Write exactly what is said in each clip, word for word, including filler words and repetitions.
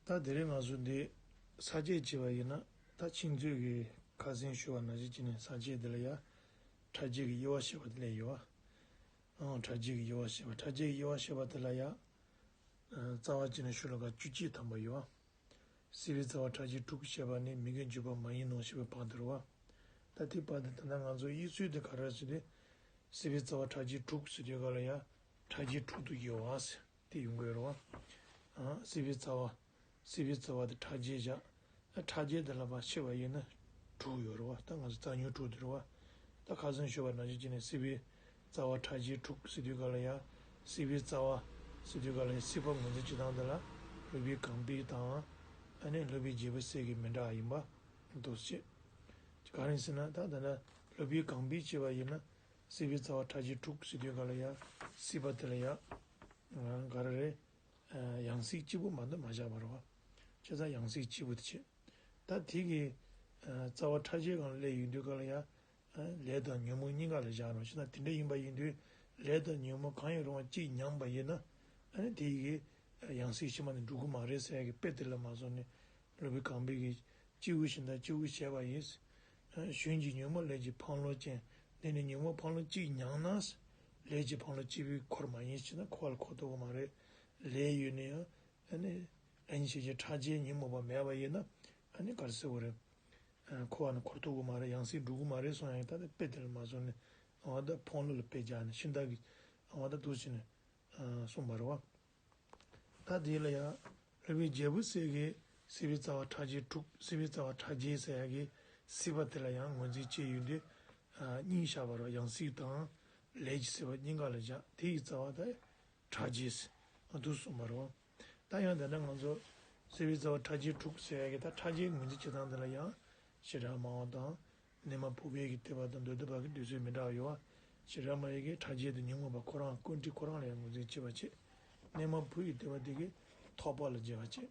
ད་དེ་རིང་ང་ཚོ་འདི་ས་བཅད་བྱས་པ་ཡིན་ན། ད་ཆིག་མཛོད་ཀྱི་ཁ་སང་ཞུས་པ་ནང་བཞིན་བྱས་ནས་ས་བཅད་འདི་ལ་ཡ་ཕྲ་རྒྱས་ཀྱི་དབྱེ་བ་བཤད་པ་དེ་ལས་ཡོད་པ། ཨང་། ཕྲ་རྒྱས་ཀྱི་དབྱེ་བ་བཤད་པ། ཕྲ་རྒྱས་ཀྱི་དབྱེ་བ་བཤད་པ་དེ་ལ་ཡ། ཨ། རྩ་བ་བྱས་ནས་ཤོ་ལོ་ཀ་བཅུ་གཅིག་ཐམ་པ་ཡོད་པ། སྲིད་པའི་རྩ་བ་ཕྲ་རྒྱས་དྲུག་ཞེས་པ་ནི་མི་དགེ་བཅུ་པ་མ་ཡིན་ནོ་ཞེས་པའི་བར་དུ་རེད་པ། ད་དེ་བར་དུ་ད་ལྟ་ང་ཚོ་དབྱེ་ཚུལ་དེ་ག་རེ་ཟེར་དུས། སྲིད་པའི་རྩ་བ་ཕྲ་རྒྱས་དྲུག་ཟེར་དུས་ག་ལ་ཡ་ཕྲ་རྒྱས་དྲུག་ཏུ་དབྱེ་བ་ཟེར་དེ་ཡོང་གི་ཡོད་རེད་པ། ཨང་། སྲིད་པའི་རྩ་བ། སྲིད་པའི་རྩ་བ་དེ་ཕྲ་རྒྱས་བཞག་ཨ། ཕྲ་རྒྱས་དེ་ལ་ཕར་ཕྱེ་བ་ཡིན་ན་དྲུག་ཡོད་རེད་པ། ད་ང་ཚོ་རྩ་རྙིང་དྲུག་དེ་རེད་པ། ད་ཁ་སང་ཞུས་པ་ནང་བཞིན་བྱས་ནས་སྲིད་པའི་རྩ་བ་ཕྲ་རྒྱས་དྲུག་ཟེར་དུས་ག་ལ་ཡ། སྲིད་པའི་རྩ་བ་ཟེར་དུས་ག་ལ་ཡ། སྲིད་པ་ངོས་འཛིན་བྱེད་སྟངས་དེ་ལ་སློབ་དཔོན་གང་པའི་དང་། ཨ་ནི་སློབ་དཔོན་རྒྱལ་པོ་སྲས་ཀྱི་མི་འདྲ་བ་ཡིན་པ་འདུག་སེ་བྱས། ག་རེ་ཟེར་ན། ད་ད་ལྟ་སློབ་དཔོན་གང་པའི་བྱས་པ་ཡིན་ན། སྲིད་པའི་རྩ་བ་ཕྲ་རྒྱས་དྲུག་ཟེར་དུས་ག་ལ་ཡ། སྲིད་པ་དེ་ལ་ཡ། ཨ། ག་རེ་རེད། ཨ། ཡང་སྲིད་གཅིག་པུ་མ་གཏོགས་མ་བཞག་པ་རེད་པ། བྱས་ཙང་ཡང་སྲིད་གཅིག་པུ་དེ་བྱས། ད་དེ་གི། ཨ། རྩ་བ་ཕྲ་རྒྱས་སྒང་ལ་སླེབས་ཡོང་དུས་ག་ལ་ཡ། ཨ། ལས་དང་ཉོན་མོངས་གཉིས་ཀ་ལ་བཞག་རོགས་བྱས་ན། དེ་འདྲ་ཡིན་པ་ཡིན་དུས་ལས་དང་ཉོན་མོངས་གང་ཡིན་རུང་གཅིག་ཉམས་པ་ཡིན་ན། ཨ་ནི་དེ་ཡི་གེ་ཡང་སྲིད་ཕྱི་མ་ནི་འགྲོ་གི་མ་རེད་ཟེར་ཡ་གི་དཔེ་དེ་ལ་མ་སོང་ནས། སློབ་དཔོན་གང་པའི་གིས་སྐྱེས་བུ་གཞན་དག་སྐྱེས་བུ་བྱས་པ་ཡིན། ཨ། གཞན་གྱི་ཉོན་མོངས་ལས་ཀྱི་འཕགས་ལམ་ཅན། འདི་ནི་ཉོན་མོངས་འཕགས་ལམ་གཅིག་ཉམས་ན། ལས་ཀྱི་འཕགས་ལམ་གཅིག་པུས་འཁོར་མ་ཡིན་ཟེར་ན། འཁོར་བ་ལ་འཁོར་ཐུབ་ཀྱི་མ་རེད། ལས་ཡོད་ན་ཡང་། ཨ་ནི་ལས་ཉོན་ཤེས་བྱའི་ཕྲ་རྒྱས་ཉོན་མོངས་པ་མེད་པ་ཡིན་ན། ཨ་ནི་ག་རེ་ཟེར་དགོས་རེད། ཨ། འཁོར་བ་ནི་འཁོར་ཐུབ་ཀྱི་མ་རེད། ཡང་སྲིད་འགྲོ་གི་མ་རེད་གསུང་ཡ་ཡིན། ད་དེ་དཔེ་དེ་ལ་མ་སོང་ནས། ཨ། ད་འཕགས་ལམ་ལ་དཔེ་སྦྱར་ནས་ཤིང་རྟ་གི། ཨ། ད་འདུག་སེ་བྱས་ནས། ཨ། གསུངས་པ་རེད་པ། ད་དེ་ལ་ཡང་སློབ་དཔོན་རྒྱལ་པོ་སྲས་ཀྱིས་སྲིད་པའི་རྩ་བ་ཕྲ་རྒྱས་དྲུག་སྲིད་པའི་རྩ་བ་ཕྲ་རྒྱས་ཟེར་ཡ་གི་སྲིད་པ་དེ་ལ་ཡང་ངོས་འཛིན་བྱས་ཡོང་དུས། ཨ། གཉིས་བཞག་པ་རེད་པ། ཡང་སྲིད་དང་ལས་ཀྱི་སྲིད་པ་གཉིས་ཀ་ལ་བཞག་དེ་ཡི་རྩ་བ་དེ་ཕྲ་རྒྱས་ཟེར་འདུག་གསུངས་པ་རེད་པ། ད་ཡང་དེ་འདྲ་ང་ཚོ་སྲིད་པའི་རྩ་བ་ཕྲ་རྒྱས་དྲུག་ཟེར་ཡ་གི། ད་ཕྲ་རྒྱས་ངོས་འཛིན་བྱེད་སྟངས་དེ་ལ་ཡང་བྱེ་བྲག་སྨྲ་བ་དང་། གནས་མ་བུ་པའི་གི་དེ་བ་དང་མདོ་སྡེ་པ་གི་འདོད་ཚུལ་མི་འདྲ་བ་ཡོད་པ། བྱེ་བྲག་སྨྲ་བའི་གི་ཕྲ་རྒྱས་དེ་ཉོན་མོངས་པ་ཁོ་རང་ཀུན་དཀྲིས་ཁོ་རང་ལ་ཡང་ངོས་འཛིན་བྱེད་པ་བྱེད། གནས་མ་བུ་ཡི་དེ་བ་དེ་གི་ཐོགས་པ་ལ་བྱེད་པ་བྱེད།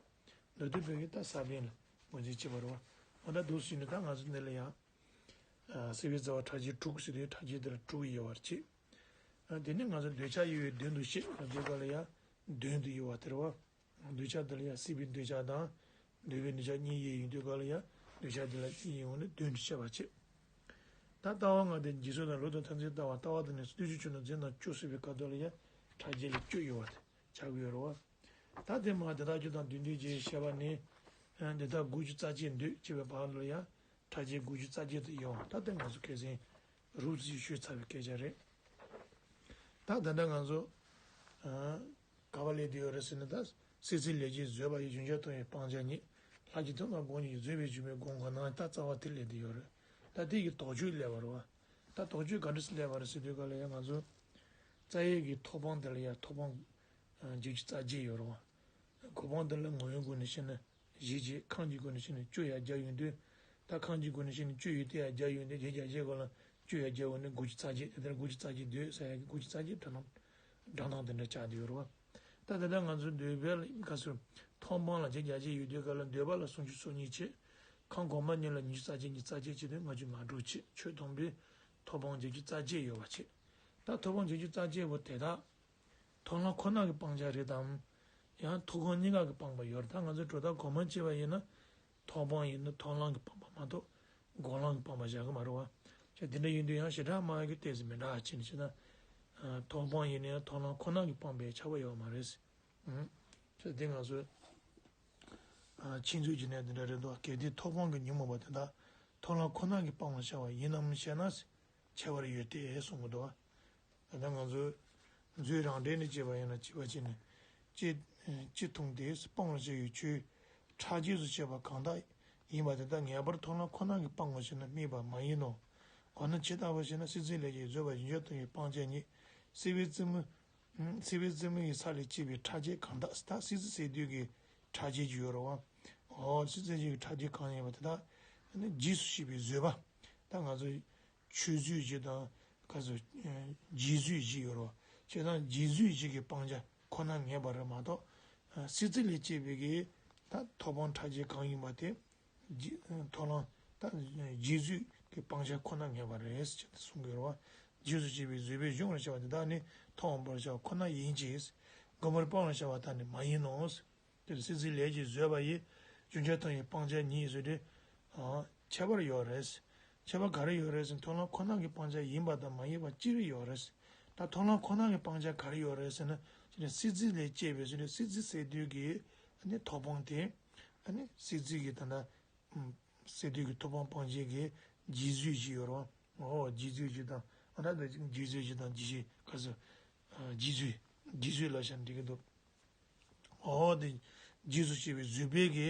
མདོ་སྡེ་པའི་གི་ད་ས་བོན་ལ་ངོས་འཛིན་བྱེད་པ་རེད་པ། འོ་ད་འདུག་སེ་བྱས་ནས་ད་ང་ཚོ་འདི་ལ་ཡང་། ཨ། སྲིད་པའི་རྩ་བ་ཕྲ་རྒྱས་དྲུག་ཟེར་དུས་ཕྲ་རྒྱས་དེ་ལ་དྲུག་དབྱེ་བར་བྱེད། ཨ། དེ་ནས་ང་ཚོ་འདོད་ཆགས་དབྱེ་བའི་དོན་དུ་བཤད་ལབ་དུས་ག་ལ་ཡང་དོན་དུ་དབྱེ་བ་དེ་རེད་པ། འདོད་ཆགས་དེ་ལ་ཡང་སྲིད་པའི་འདོད་ཆགས་དང་། འདོད་པའི་འདོད་ཆགས་གཉིས་དབྱེ་ཡོང་དུས་ག་ལ་ཡང་འདོད་ཆགས་དེ་ལ་གཉིས་དབྱེ་ཡོང་ནས་དོན་དུ་བཤད་པ་བྱེད། ད་ལྟ་བ་ལྔ་སྟེ་འཇིག་ཚོགས་དང་ལུས་དང་མཐར་འཛིན་ལྟ་བ། ལྟ་བ་དེ་ནི་བརྟུལ་ཞུགས་ཆོས་དང་རྫས་རྣམས་སྤྱོད་ཟད་པའི་སྐབས་དེ་ལ་ཡང་ཕྲ་རྒྱས་ལས་བཅུ་དབྱེ་བ་དེ་ཆགས་ཀྱི་ཡོད་རེད་པ། ད་དེ་མ་དེ་དག་རྒྱུ་དང་དོན་མཐུན་ཕྱིར་ཞེས་པ་ནི། ཨ། འདི་དག་དགུ་བཅུ་རྩ་གཅིག་འདོད་ཅེས་པའི་བར་ལ་ཡང་ཕྲ་རྒྱས་དགུ་བཅུ་རྩ་གཅིག་ཏུ་དབྱེ་བ། ད་དེ་ང་ཚོ་ཁ་སང་རོབ་ཙམ་ཞུས་ཚར་བའི་སྐད་ཆ་རེད། ད་ད་ལྟ་ང་ཚོ། ཨ། ག་པར་སླེབས་བསྡད་ཡོད་རེད་ཟེར་ན། ད་སྲིད་རྩེའི་ལས་ཀྱིས་བཟོད་པ་ཡི་བཞིན་གཤེགས་མཐོང་བའི་སྤང་བྱ་ཉིད། ལྷ་ཀྱི་ཐུན་མོང་སྒོམ་ཉིད་བཟོད་པའི་འཇུག་མེད་སྒོམ་གོ་ན། ད་རྩ་བ་དེ་སླེབས་བསྡད་ཡོད་རེད། ད་དེ་ཡི་དོགས་གཅོད་སླེབས་པ་རེད་པ། ད་དོགས་གཅོད་ག་འདྲ་སེ་སླེབས་པ་རེད་ཟེར་དུས་ག་ལ་ཡང་ང་ཚོ་རྩ་བའི་གི་ཐོབ་དཔང་དེ་ལ་ཡང་ཐོབ་དཔང་བརྒྱད་ཅུ་རྩ་བརྒྱད་ཡོད་རེད་པ། གོ་འཕང་དེ་ལ་ངོ་བོའི་སྒོ་ནས་བཤད་ན་བཞི་བྱས། ཁམས་ཀྱི་སྒོ་ནས་བཤད་ན་བཅུ་ཡར་སྦྱར་ཡོང་དུས། ད་ཁམས་ཀྱི་སྒོ་ནས་བཤད་ན་བཅུ་ཡོད་དེ་ཡར་སྦྱར་ཡོང་དུས། བརྒྱད་བརྒྱ་བརྒྱད་སྒོ་ལ་བཅུ་ཡར་སྦྱར་ཡོང་ནས་དགུ་བཅུ་རྩ་བརྒྱད། དེ་ལྟར་དགུ་བཅུ་རྩ་བརྒྱད་འདོད་ཟེར་ཡ་གི་དགུ་བཅུ་རྩ་བརྒྱད་སྒྲ་གདངས་སྒྲ་གདངས་དེ་འདྲ་ཆགས་བསྡད་ཡོད་རེད་པ། ད་དེ་ལྟར་ང་ཚོའི་འདོད་པའི་ག་ཚོད་ཐོབ་དཔང་ལ་བརྒྱད་བརྒྱ་བརྒྱད་ཡོད་དུས་ག་ལ། འདོད་པ་ལ་སུམ་ཅུ་སོ་གཉིས་བྱས། ཁམས་གོང་མ་གཉིས་ལ་ཉི་ཤུ་རྩ་གཅིག་ཉི་ཤུ་རྩ་གཅིག་བྱས་དུས་ལྔ་བཅུ་ང་དྲུག་བྱས། ཆོས་སྟོང་པའི་ཐོབ་དཔང་བརྒྱད་ཅུ་རྩ་བརྒྱད་ཡོད་པ་བྱས། ད་ཐོབ་དཔང་བརྒྱད་ཅུ་རྩ་བརྒྱད་པོ་དེ་དག་ཐོབ་ལམ་ཁོ་ན་གི་སྤང་བྱ་རེད་དམ། ཡང་ཐོབ་དབང་གཉིས་ཀ་གི་སྤངས་པ་ཡོད་རེད། ད་ང་ཚོས་དྲོ་ད་གོང་མ་བྱས་པ་ཡིན་ན། ཐོབ་དབང་ཡིན་ན་ཐོབ་ལམ་གྱི་སྤངས་པ་མ་གཏོགས་སྒོམ་ལམ་གྱི་སྤངས་པ་བཞག་གི་མ་རེད་པ། ཅེས་དེ་འདྲ་ཡིན་དུས་ཡང་བྱེ་བྲག་སྨྲ་བ་གི་ཏོག་ཙམ་མི་འདྲ་བ་ཅིག་ནི་ཅི་ད། ཐོབ་དབང་ཡིན་ན་ཡང་ཐོབ་ལམ་ཁོ་ན་གྱི་སྤངས་པའི་ཁྱབ་པ་ཡོད་མ་རེད། ཨང་། ཅེས་དེ་ང་ཚོས་ཆིག་མཛོད་ཀྱི་ནང་དེ་འདྲ་རེད་འདུག། གལ་ཏེ་ཐོབ་དབང་གི་ཉོན་མོངས་པ་དེ་དག་ཐོབ་ལམ་ཁོ་ན་གྱི་སྤངས་པར་བྱ་བ་ཡིན་ནམ་ཞེ་ན། ཁྱད་པར་ཡོད་དེ་གསུང་གི་འདུག། ད་ལྟ་ང་ཚོས་མཛོད་རང་འགྲེལ་ནས་བྱས་པ་ཡིན་ན། བྱས་པ་བྱས་ནས་ཅི་ཅི་འཐུང་སྟེ་སྤང་བར་བྱ་བའི་ཆོས་ཕྲ་རྒྱས་སུ་བཤད་པ་གང་དག་ཡིན་པ་དེ་དག་ངེས་པར་ཐོབ་ལམ་ཁོ་ན་གིས་སྤང་ངོ་ཞེ་ན། སྨྲས་པ། མ་ཡིན་ནོ། འོ་ན་ཇི་ལྟ་བུ་ཞེ་ན། སྲིད་རྩེའི་ལས་ཀྱིས་བཟོད་པ་ཡི་བཞིན་གཤེགས་མཐོང་བའི་སྤང་བྱ་ཉིད། སྲིད་པའི་རྩེ་མོ། སྲིད་པའི་རྩེ་མོ་ཡི་ས་ལས་སྐྱེས་པའི་ཕྲ་རྒྱས་གང་དག། ད་སྲིད་རྩེ་ཟེར་དུས་ཀྱི་ཕྲ་རྒྱས་ཅིག་ཡོད་རེད་པ། འོ། སྲིད་རྩེ་ཡི་ཕྲ་རྒྱས་གང་ཡིན་པ་དེ་དག་རྗེས་སུ་ཤེས་པའི་བཟོད་པ། ད་ང་ཚོ་ཆོས་བཟོད་བཞི་དང་། ག་ཚོད། རྗེས་བཟོད་བཞི་ཡོད་རེད་པ། བྱས་ཙང་རྗེས་བཟོད་བཞི་གི་སྤང་བྱ་ཁོ་ན་ངེས་པ་རེད་མ་གཏོགས། སྲིད་རྩེ་ལས་སྐྱེས་པའི་གི་ད་ཐོབ་དབང་ཕྲ་རྒྱས་གང་ཡིན་པ་དེ། རྗེས་ཐོབ་ལམ་ད་རྗེས་བཟོད་ཀྱི་སྤང་བྱ་ཁོ་ན་ངེས་པ་རེད་ཅེས་གསུང་གི་ཡོད་རེད་པ། རྗེས་སུ་སྐྱེས་པའི་བཟོད་པས་གཞོམ་པར་བྱ་བ་དེ་དག་ནི་ཐོབ་དབང་པར་བྱ་བ་ཁོ་ན་ཡིན་གྱི། སྒོམ་པར་སྤང་བར་བྱ་བ་དག་ནི་མ་ཡིན་ནོ། དེར་སྲིད་རྩེའི་ལས་ཀྱིས་བཟོད་པ་ཡི། རྒྱུན་ཆད་མཐོང་བའི་སྤང་བྱ་ཉིད་ཟེར་དུས། ཁྱད་པར་ཡོད་རེད། ཁྱད་པར་ག་རེ་ཡོད་རེད་ཟེར་ན་མཐོང་ལམ་ཁོ་ན་གི་སྤང་བྱ་ཡིན་པ་དང་མ་ཡིན་པ་ཅི་རིགས་ཡོད་རེད། ད་མཐོང་ལམ་ཁོ་ན་གི་སྤང་བྱ་ག་རེ་ཡོད་རེད་ཟེར་ན། སྲིད་རྩེ་ལས་སྐྱེས་པའི་ཟེར་དུས་སྲིད་རྩེ་སད་དུས་ཀྱི་ཐོབ་དཔང་དེ། སྲིད་རྩེ་གི་ད་ལྟ། སད་དུས་ཀྱི་ཐོབ་དཔང་སྤང་བྱེད་ཀྱི་རྗེས་བཟོད་ཅིག་ཡོད་རེད་བ། འོ་རྗེས་བཟོད་ཅིག་དང་ཨ་ད་རྗེས་བཟོད་ཅིག་དང་རྗེས་ཤེས་ག་ཟེར། རྗེས་བཟོད། རྗེས་བཟོད་ལབ་བྱས་འགྲིག་གི་འདུག་འོ་དེ་རྗེས་སུ་སྐྱེས་པའི་བཟོད་པའི་གི་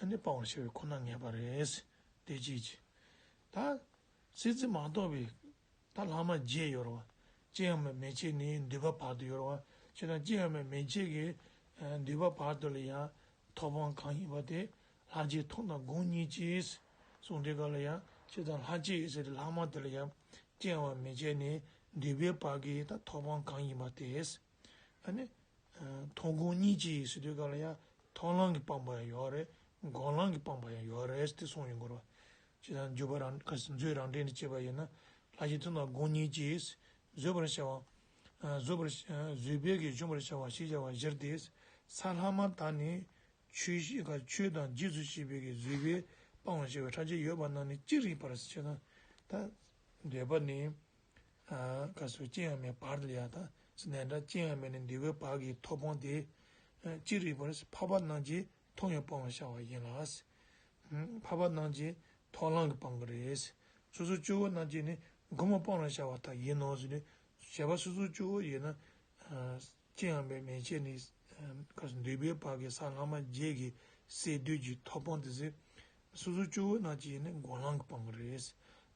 ཨ་ནི་སྤང་བར་བྱ་བའི་ཁོ་ན་ངེས་པ་རེད། དེ་གཅིག་གཅིག་ད་སྲིད་རྩེ་མ་གཏོགས་པའི་ད་ལྷག་མ་བརྒྱད་ཡོད་རེད་བ། ཅི་ཡང་མེད་མན་ཆད་ནས་འདོད་པ་བར་དུ་ཡོད་རེད་བ། ཅི་དང་ཅི་ཡང་མེད་མན་ཆད་ཀྱི་འདོད་པ་བར་དུ་ལ་ཡང་ཐོབ་དཔང་གང་ཡིན་པ་དེ། ལྷག་བཅས་མཐོང་དང་སྒོམ་གཉིས་ཀྱིས། གསུངས་དུས་སྐབས་ལ་ཡང་ཅི་དང་ལྷག་བཅས་ཟེར་ཏེ་ལྷག་མ་དེ་ལ་ཡང་ཅི་ཡང་མེད་མན་ཆད་ནས་འདོད་པའི་བར་གྱི་ད་ཐོབ་དཔང་གང་ཡིན་པ་དེ། ཨ་ནི། མཐོང་སྒོམ་གཉིས་ཀྱིས་ཟེར་དུས་སྐབས་ལ་ཡང་མཐོང་ལམ་གྱི་སྤངས་པ་ཡང་ཡོད་རེད། སྒོམ་ལམ་གྱི་སྤངས་པ་ཡང་ཡོད་རེད་དེ་གསུངས་ཡོང་གི་རེད། ཇི་ལྟར་འཇུག་པ་རང་ག་ས་མཛོད་རང་འགྲེལ་ནས་བྱས་པ་ཡིན་ན། ལྷག་བཅས་མཐོང་དང་སྒོམ་གཉིས་ཀྱིས། བཟོད་པར་བྱ་བ། བཟོད་པར་བཟོད་པའི་གི་འཇུག་པར་བྱ་བ་ཞེས་བྱ་བ་བཞིར་ཏེ། ས་ལྷག་མ་དག་ནི། ཆོས་ཤེས་ཀ་ཆོས་དང་རྗེས་སུ་སྐྱེས་པའི་གི་བཟོད་པས་སྤང་བར་བྱ་བའི་ཕྲ་རྒྱས་ཡོད་པ་རྣམས་ནི་ཅི་རིགས་པར་ཞེ་ན། ད། འདོད་པ་ནི། ག་སོ་ཅི་ཡང་མེད་བར་དུ་ཡང་ད་ཟེར་ནས་འདྲ་ཅི་ཡང་མེད་ནས་འདོད་པའི་བར་གྱི་ཐོབ་དཔང་དེ། ཅི་རིགས་པར་འཕགས་པ་རྣམས་ཀྱིས་མཐོང་ཡང་སྤང་བར་བྱ་བ་ཡིན་ལ། འཕགས་པ་རྣམས་ཀྱིས་མཐོང་ལམ་གྱིས་སྤང་གི་རེད། སོ་སོ་སྐྱེ་བོ་རྣམས་ཀྱིས་ནི་སྒོམ་སྤང་བར་བྱ་བ་ལྟར་ཡིན་ནོ་ཟེར་ནས། བྱས་པ་སོ་སོ་སྐྱེ་བོ་ཡིན་ན། ཅི་ཡང་མེད་མན་ཆད་ནས། ག་ས་འདོད་པའི་བར་གྱི་ས་ལྷག་མ་བརྒྱད་ཀྱི་སད་དུས་ཀྱི་ཐོབ་དཔང་དེ་ཚོ། སོ་སོ་སྐྱེ་བོ་རྣམས་ཀྱིས་ནི་སྒོམ་ལམ་གྱིས་སྤང་གི་རེད།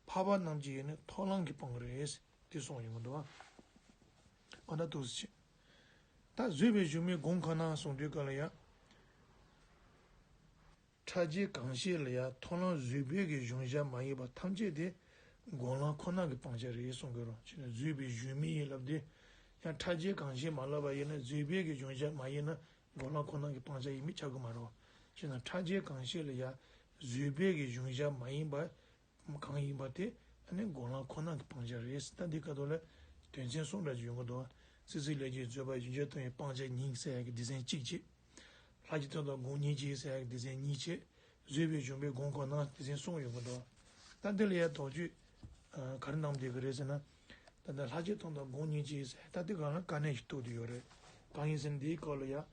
འཕགས་པ་རྣམས་ཀྱིས་ནི་མཐོང་ལམ་གྱིས་སྤང་གི་རེད། དེ་གསུངས་ཡོང་གི་འདུག་བ། ཨ་ད་འདུག་སེ་བྱས། ད་བཟོད་པའི་གཞུང་མའི་སྒོམ་ཁོ་ན་གསུངས་དུས་སྐབས་ལ་ཡང་། ཕྲ་རྒྱས་གང་ཞིག་ལ་ཡང་མཐོང་ལམ་བཟོད་པའི་གི་གཞུང་བཞག་མ་ཡིན་པ་ཐམས་ཅད་དེ་སྒོམ་ལམ་ཁོ་ན་གི་སྤང་བྱ་རེད་གསུང་གི་རེད། ཅེས་ན་བཟོད་པའི་གཞུང་མའི་ཡིན་ལབ་དུས། ཡང་ཕྲ་རྒྱས་གང་ཞིག་མ་ལབ་པ་ཡིན་ན་བཟོད་པའི་གི་གཞུང་བཞག་མ་ཡིན་ན་སྒོམ་ལམ་ཁོ་ན་གི་སྤང་བྱ་ཡིན་མིན་ཆགས་ཀྱི་མ་རེད། ཅེས་ན་ཕྲ་རྒྱས་གང་ཞིག་ལ་ཡང་བཟོད་པའི་གི་གཞུང་བཞག་མ་ཡིན་པ། གང་ཡིན་པ་དེ་ཨ་ནི་སྒོམ་ལམ་ཁོ་ན་གི་སྤང་བྱ་རེད། ད་འདི་ཁ་ཐོག་ལ་དོན་ཚན་གསུམ་འདྲ་ཅིག་ཡོང་གི་འདུག་སྲིད་རྩེའི་ལས་ཀྱིས་བཟོད་པ་རྒྱུན་ཆད་མཐོང་བའི་སྤང་བྱ་ཉིད་ཟེར་ཡག་གི་སྡེ་ཚན་གཅིག་བྱས། ལྷག་བཅས་མཐོང་དང་སྒོམ་གཉིས་ཀྱིས་ཟེར་ཡག་གི་སྡེ་ཚན་གཉིས་བྱས། བཟོད་པའི་གཞུང་པའི་སྒོམ་ཁོ་ན་སྡེ་ཚན་གསུམ་ཡོང་གི་འདུག་ད་འདི་ལ་ཡང་དོགས་གཅོད་ག་རེ་གནང་བསྡད་ཀྱི་རེད་ཟེར་ན། ད་ལྟ་ལྷག་བཅས་མཐོང་དང་སྒོམ་གཉིས་ཀྱིས་ཟེར་ད་འདི་སྒང་ལ་དཀའ་གནད་ཞིག་ཐུག་བསྡད་ཡོད་རེད། གང་ཡིན་ཟེར་ན་འདིའི་སྐོར་ལ་ཡང་།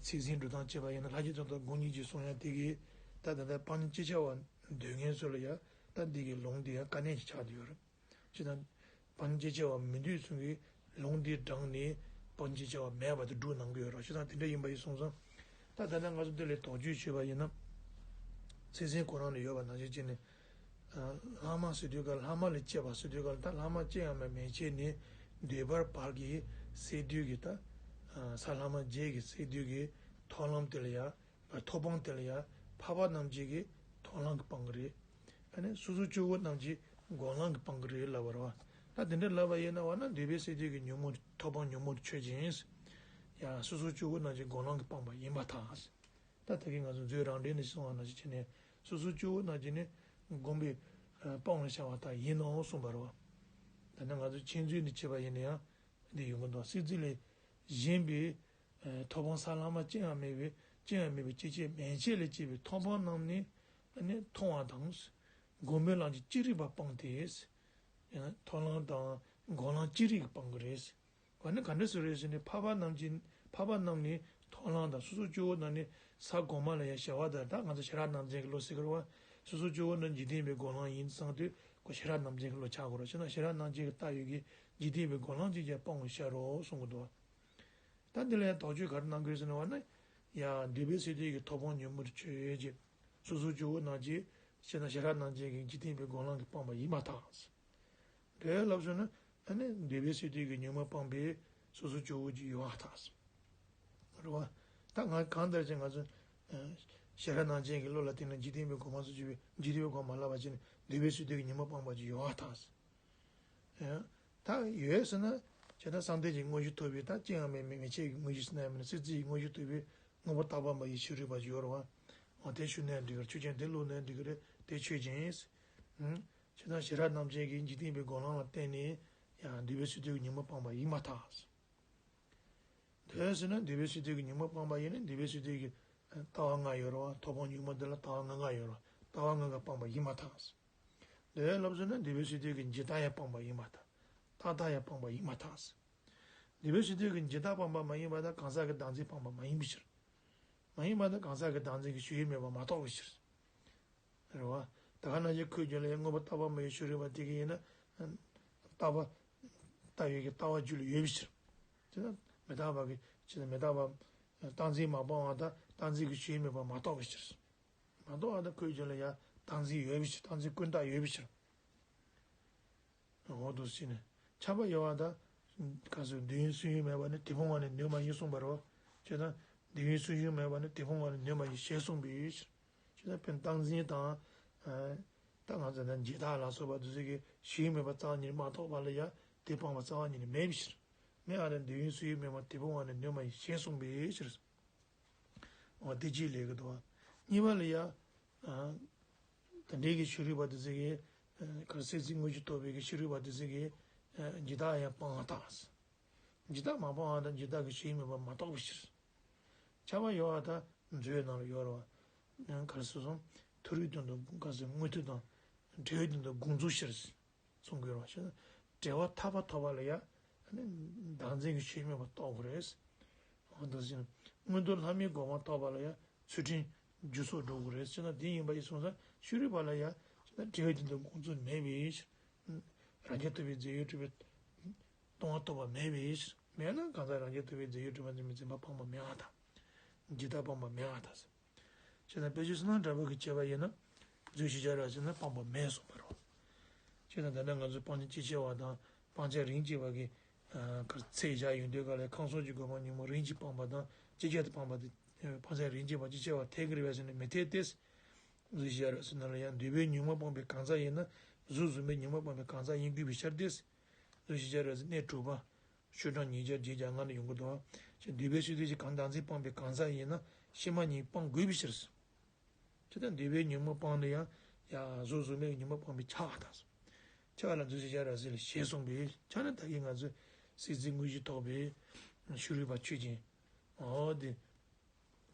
ཚིག་ཟིན་འགྲོ་སྟངས་བྱས་པ་ཡིན་ན་ལྷག་བཅས་མཐོང་དང་སྒོམ་གཉིས་ཀྱིས་གསུང་ཡག་དེ་གིས་ད་ད་ལྟ་སྤང་བྱ་ཅི་བྱ་བ། འདོད་མཁན་ཚོ་ལ་ཡང་ད་འདི་གི་ལུང་འདི་ཡང་དཀའ་གནད་ཅིག་ཆགས་བསྡད་ཡོད་རེད། ཅི་ལྟར། སྤང་བྱ་ཅི་བྱ་བ་མི་འདོད་ཚུལ་གྱི་ལུང་འདི་དྲངས་ནས་སྤང་བྱ་ཅི་བྱ་བ་མེད་པ་དེ་སྒྲུབ་གནང་གི་ཡོད་རེད། ཅི་ལྟར་དེ་འདྲ་ཡིན་པ་ཡིན་སོང་ཙང་། ད་ད་ལྟ་ང་ཚོ་འདི་ལ་དོགས་གཅོད་བྱས་པ་ཡིན་ན། ཚིག་ཟིན་ཁོ་རང་ལ་ཡོད་པ་ནང་བཞིན་བྱས་ནས། ལྷག་མ་ཟེར་དུས་ག་ལྷག་མ་ལས་སྐྱེས་པ་ཟེར་དུས་ག་ད་ལྷག་མ་ཅི་ཡང་མེད་མན་ཆད་ནས་འདོད་པའི་བར་གྱི་སད་དུས་ཀྱི་ད། ས་ལྷག་མ་བརྒྱད་ཀྱི་སད་དུས་ཀྱི་ཐོབ་ལམ་དེ་ལ་ཡང་། ཐོབ་དཔང་དེ་ལ་ཡང་འཕགས་པ་རྣམས་ཀྱིས་ཀྱི་མཐོང་ལམ་གྱིས་སྤང་གི་རེད། ཨ་ནི་སོ་སོ་སྐྱེ་བོ་རྣམས་ཀྱིས་སྒོམ་ལམ་གྱིས་སྤང་གི་རེད་ལབ་པ་རེད་བ། ད་དེ་འདྲ་ལབ་པ་ཡིན་ན་བ་ན་འདོད་པའི་སད་དུས་ཀྱི་ཉོན་མོངས་ཐོབ་དཔང་ཉོན་མོངས་ཆོས་ཅན། ཡང་སོ་སོ་སྐྱེ་བོ་རྣམས་ཀྱིས་སྒོམ་ལམ་གྱིས་སྤངས་པ་ཡིན་པར་ཐལ། ད་ད་གིན་ང་ཚོ་མཛོད་རང་འགྲེལ་ནས་གསུངས་པ་ནང་བཞིན་བྱས་ནས་སོ་སོ་སྐྱེ་བོ་རྣམས་ཀྱིས་ནི་སྒོམ་པས་སྤང་བར་བྱ་བ་ལྟར་ཡིན་ནོ་གསུངས་པ་རེད་བ། ད་ནི་ང་ཚོ་མཁྱེན་བརྩེ་ནས་བྱས་པ་ཡིན་ན་ཡང་འདི་ཡོང་གི་འདུག་སྲིད་རྩེ་ལས་གཞན་པའི། ཐོབ་དཔང་ས་ལྷག་མ་ཅི་ཡང་མེད་པའི་ཅི་ཡང་མེད་པའི་སྐྱེ་མཆེད་མན་ཆད་ལས་སྐྱེས་པའི་ཐོབ་དཔང་རྣམས་ནི་ནི་མཐོང་བ་དང་། སྒོམ་པའི་ལམ་གྱིས་ཅི་རིགས་པ་སྤངས་ཏེ། ཐོབ་ལམ་དང་སྒོམ་ལམ་ཅི་རིགས་སྤང་གི་རེད། འོ་ན་ག་འདྲ་སུ་རེད་ཟེར་ནས་འཕགས་པ་རྣམས་ཀྱི་འཕགས་པ་རྣམས་ནི་ཐོབ་ལམ་དང་སོ་སོ་སྐྱེ་བོ་རྣམས་ནི་ས་གོང་མ་ལ་ཡང་བྱ་བ་དང་ད་ང་ཚོ་ཤེས་རབ་རྣམ་འདྲེན་གྱི་བློ་ཟེར་གི་རེད་བ། སོ་སོ་སྐྱེ་བོ་རྣམས་འཇིག་རྟེན་པའི་སྒོམ་ལམ་ཡིན་བསམ་དུས་ཁོ་ཤེས་རབ་རྣམ་འདྲེན་གྱི་བློ་ཆགས་དགོས་རེད་ཅེ་ན་ཤེས་རབ་རྣམ་འདྲེན་གྱི་ལྟ་བའི་གི་འཇིག་རྟེན་པའི་སྒོམ་ལམ་གྱིས་ཀྱང་སྤང་བར་བྱའོ་གསུང་གི་འདུག་ད་འདི་ལ་ཡང་དོགས་གཅོད་ག་རེ་གནང་གི་རེད་ཟེར་ན་བ་ན། ཡང་འདོད་པའི་སད་དུས་ཀྱི་ཐོབ་དཔང་ཉོན་མོངས་ཆོས་ཅན། སོ་སོ་སྐྱེ་བོ་རྣམས་ཀྱིས་ཤེས་ན་ཤེས་རབ་རྣམ་འདྲེན་གྱི་འཇིག་རྟེན་པའི་སྒོམ་ལམ་གྱིས་སྤངས་པ་ཡིན་པར་ཐལ། དེ་ལབ་སོང་ན་ཨ་ནི་འདོད་པའི་སད་དུས་ཀྱི་ཉོན་མོངས་སྤངས་པས་སོ་སོ་སྐྱེ་བོ་གྱི་ཡོད་པར་ཐལ། རེད་བ། ད་ང་གང་ལྟར་ཀྱང་ང་ཚོ་ཤེས་རབ་རྣམ་འདྲེན་གྱི་བློ་ལ་བརྟེན་ནས་འཇིག་རྟེན་པའི་སྒོམ་ལམ་སོགས་བྱས་པའི་འཇིག་རྟེན་པའི་སྒོམ་ལམ་ལབ་པ་ཅིག་ནི་འདོད་པའི་སད་དུས་ཀྱི་ཉོན་མོངས་སྤངས་པ་ཅིག་ཡོད་པར་ཐལ། ཡང་། ད་ཡོད་ཟེར་ན། ཇི་ལྟར་བསམ་གཏན་གྱི་དངོས་གཞི་ཐོབ་པའི་ད་ཅི་ཡང་མེད་མེད་མན་ཆད་ཀྱི་དངོས་གཞི་ཟེར་ན་ཡང་མིན་ན་སྲིད་རྩེའི་དངོས་གཞི་ཐོབ་པའི་དངོས་པོ་རྟག་པ་མ་ཡིན་ཕྱི་རོལ་པ་ཞིག་ཡོད་རེད་བ། འོ་དེ་ཞུ་ནའང་འགྲིག་གི་རེད་ཆོས་ཅན་དེ་བླུགས་ནའང་འགྲིག་གི་རེད་དེ་ཆོས་ཅན། ཨང་། ཇི་ལྟར་ཤེས་རབ་རྣམ་འདྲེན་གྱིས་འཇིག་རྟེན་པའི་སྒོམ་ལམ་ལ་བརྟེན་ནས་ཡང་འདོད་པའི་སད་དུས་ཀྱི་ཉོན་མོངས་སྤངས་པ་ཡིན་པར་ཐལ། དེ་ཟེར་ན་འདུས་པའི་སེམས་ལྟོས་ཀྱི་ཉོན་མོངས་སྤངས་པ་ཡིན་ན་འདུས་པའི་སེམས་ལྟོས་ཀྱི་ལྟ་བ་ལྔ་ཡོད་རེད་བ། ཐོབ་དབང་ཉོན་མོངས་དེ་ལ་ལྟ་བ་ལྔ་ལྔ་ཡོད་རེད་བ། ལྟ་བ་ལྔ་ལྔ་སྤངས་པ་ཡིན་མ་ཐག་ཟེར། དེ་ལབ་ཟེར་ན་འདུས་པའི་སེམས་ལྟོས་ཀྱི་འཇིག་ལྟ་ཡང་སྤངས་པ་ཡིན་མ་ཐག་རྟག་ལྟ་ཡང་སྤངས་པ་ཡིན་མ་ཐག་ཟེར། འདུས་པའི་སེམས་ལྟོས་ཀྱི་འཇིག་ལྟ་སྤངས་པ་མ་ཡིན་པ་དང་གང་ཟག་གི་བདག་འཛིན་སྤངས་པ་མ་ཡིན་པའི་ཕྱིར། མ་ཡིན་པ་དང་གང་ཟག་གི་བདག་འཛིན་གྱི་ཞེན་ཡུལ་མེད་པ་མ་རྟོགས་པའི་ཕྱིར། རེད་བ། ད་ག་ནང་བཞིན་ཁོའི་རྒྱུད་ལ་ཡང་དངོས་པོ་རྟག་པ་མ་ཡིན་ཕྱི་རོལ་པ་དེ་གིས་ཡིན་ན། རྟག་པ། རྟག་ཡོད་ཀྱི་ལྟ་བ་རྒྱུད་ལ་ཡོད་པའི་ཕྱིར། དེ་ན་མི་རྟག་པ་གི་ཕྱིར་མི་རྟག་པ། རྟག་འཛིན་མ་སྤངས་པ་དང་རྟག་འཛིན་གྱི་ཞེན་ཡུལ་མེད་པ་མ་རྟོགས་པའི་ཕྱིར། མ་རྟོགས་པ་དང་ཁོའི་རྒྱུད་ལ་ཡང་རྟག་འཛིན་ཡོད་པའི་ཕྱིར་རྟག་འཛིན་ཀུན་བཏགས་ཡོད་པའི་ཕྱིར། འོ་འདུག་སེ་བྱས་ནས་ཁྱབ་པ་ཡོད་པ་དང་། ག་ཟེར་འདོད་ཡོན་སོགས་ཡོད་མེད་པ་ནི་དེ་སྤོང་བ་ནི་ནུས་མ་ཡིན་གསུངས་པ་རེད་བ། བྱས་ཙང་འདོད་ཡོན་སོགས་ཡོད་མེད་པ་ནི་དེ་སྤོང་བ་ནི་ནུས་མ་ཡིན་ཞེས་གསུངས་པའི་ཕྱིར། བྱས་ཙང་དཔེར་ན་རྟག་འཛིན་དང་། ད་ང་ཚོ་ནི་འཇིག་ལྟ་ལ་སོགས་པ་འདི་ཚོ་གི་ཞེན་ཡུལ་མེད་པ་རྩ་བ་ཉིད་ནས་མ་རྟོགས་པ་ལ་ཡང་དེ་སྤངས་པ་རྩ་བ་ཉིད་ནས་མེད་པའི་ཕྱིར། མེད་པ་དང་འདོད་ཡོན་སོགས་ཡོད་མེད་པ་དེ་སྤོང་བ་ནི་ནུས་མ་ཡིན་ཞེས་གསུངས་པའི་ཕྱིར། འོ་དེ་གཅིག་ལས་ཀྱི་འདུག་བ། གཉིས་པ་ལ་ཡ། ཨ། དེ་འདྲའི་གི་ཕྱི་རོལ་པ་དེ་ཚོ་གི། ཨ། གར་སྲིད་རྩེ་དངོས་གཞི་རྟོགས་པའི་གི་ཕྱི་རོལ་པ་དེ་ཚོ་གི། ཨ། འཇིག་ལྟ་ཡང་སྤང་བ་དང་། འཇིག་ལྟ་མ་སྤང་བ་དང་འཇིག་ལྟ་གི་ཞེན་ཡུལ་མེད་པ་མ་རྟོགས་པའི་ཕྱིར། ཁྱབ་པ་ཡོད་པ་དང་མཛོད་ནང་ལ་ཡོད་རེད་བ། ཨ། གར་སོ་སོ། མཐོ་རིས་སྟེང་དུ་ག་ཟེར་དངོས་མཐོ་དང་། བྲལ་བའི་སྟེང་དུ་དགོངས་རྫོགས་ཕྱིར། གསུང་དགོས་རེད་བ། བྲལ་བ་ཐར་པ་ཐོབ་པ་ལ་ཡ། ཨ་ནི་བདག་འཛིན་གྱི་ཞེན་ཡུལ་མེད་པ་རྟོགས་དགོས་རེད། འོ་འདུག་སེ་བྱས་ནས་མངོན་མཐོ་ལྷ་མིའི་གོ་འཕང་ཐོབ་པ་ལ་ཡ་ཚུལ་ཁྲིམས་རྒྱུན་སྲོག་འགྲོ་དགོས་རེད་ཟེར་ན་དེ་ཡིན་པ་ཡིན་སོང་ཙང་ཕྱི་རོལ་པ་ལ་ཡ་ཅི་ལྟར་བྲལ་བའི་སྟེང་དུ་དགོངས་རྫོགས་མེད་པའི་ཕྱིར། རང་རྒྱལ་ཐོབ་པའི་རྫས་ཡོད་གྲུབ་པའི་སྟོང་པ་རྟོགས་པ་མེད་པའི་ཕྱིར། མེད་ན་གང་ཟག་རང་རྒྱལ་ཐོབ་པའི་རྫས་ཡོད་གྲུབ་པ་འཛིན་པའི་འཛིན་པ་སྤངས་པ་མེད་པར་ཐལ། འཇིག་ལྟ་སྤངས་པ་མེད་པར་ཐལ་ཟེར། བྱས་ཙང་དཔེ་ཆོས་བསོད་ནམས་གྲགས་པ་གིས་བྱས་པ་ཡིན་ན། མཛོད་ཤེས་བྱ་རབ་ཟེར་ན་སྤངས་པ་མེད་གསུངས་པ་རེད། བྱས་ཙང་ད་ལྟ་ང་ཚོ་སྤང་བྱ་སྤྱི་ཆེ་བ་དང་སྤང་བྱ་རིམ་གྱིས་པ་གི། ཨ། གར་ཚད་བཞག་ཡོང་དུས་ག་ལ་ཁམས་གསུམ་གྱི་སྒོ་མང་ཉོན་མོངས་རིམ་གྱིས་སྤངས་པ་དང་ཇི་སྐད་དུ་སྤངས་པ་དེ། སྤང་བྱ་རིམ་གྱིས་པ་སྤྱི་ཆེ་བ་འཐད་ཀྱི་རེད་པས་ཟེར་ན་མི་འཐད་དེ། མཛོད་ཤེས་བྱ་རབ་ཟེར་ན་ལ་ཡང་འདོད་པའི་ཉོན་མོངས་སྤངས་པའི་གང་ཟག་ཡིན་ན་གཟུགས་གཟུགས་མེད་ཉོན་མོངས་སྤངས་པའི་གང་ཟག་ཡིན་དགོས་པའི་ཕྱིར་ཏེ། མཛོད་ཤེས་བྱ་རབ་ཟེར་གནས་དྲུག་པ། ཤོག་གྲངས་ཉིས་བརྒྱ་བརྒྱད་བརྒྱ་ལྔ་ནས་ཡོང་གི་འདུག་བ། ཅེས་འདོད་པའི་སེམས་ལྟོས་ཀྱི་གང་བདག་འཛིན་སྤངས་པའི་གང་ཟག་ཡིན་ན་ཕྱི་མ་གཉིས་སྤང་དགོས་པའི་ཕྱིར། ཅི་ལྟར་འདོད་པའི་ཉོན་མོངས་སྤངས་ན་ཡང་། ཡང་གཟུགས་གཟུགས་མེད་ཀྱི་ཉོན་མོངས་སྤངས་པའི་ཆ་བ་དང་། ཆ་བ་ལ་མཛོད་ཤེས་བྱ་རབ་ཟེར་ལ་ཞེས་གསུངས་པའི་ཆ་ནས་ད་གིན་ང་ཚོས་སྲིད་རྩེ་དངོས་གཞི་རྟོགས་པའི་ཕྱི་རོལ་པ་ཆོས་ཅན། འོ་དེ།